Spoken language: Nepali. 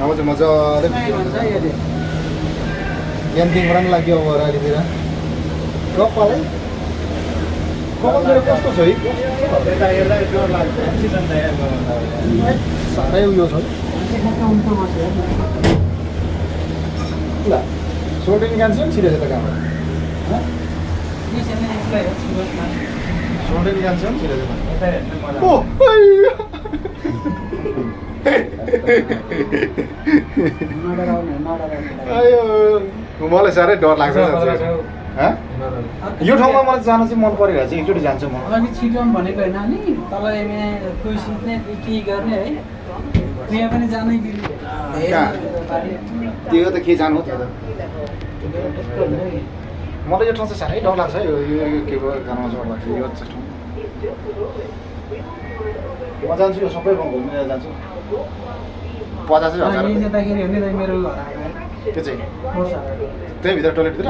अब चाहिँ मजाले क्याम्पिङ गर्न लाग्यो अब अलितिर कपालै कपाल मेरो कस्तो छ है साह्रै उयो छ ल सोल्डिङ क्यान्सर छिरेछ त काम सोल्डिङ क्यान्सर छिरेछ ओ मलाई साह्रै डर लाग्छ यो ठाउँमा मलाई जान चाहिँ मन परिरहेको छ एकचोटि जान्छु म अलिक छिटो भनेको होइन नि तल कोही सुत्ने के गर्ने है यहाँ पनि जानै त्यो त के जानु हो त्यो त मलाई यो ठाउँ चाहिँ साह्रै डर लाग्छ यो के गाउँमा चाहिँ लाग्छ यो ठाउँ म जान्छु यो सबै घुमेर जान्छु 50,000 मेरो त्यो चाहिँ त्यहीँभित्र टोइलेटतिर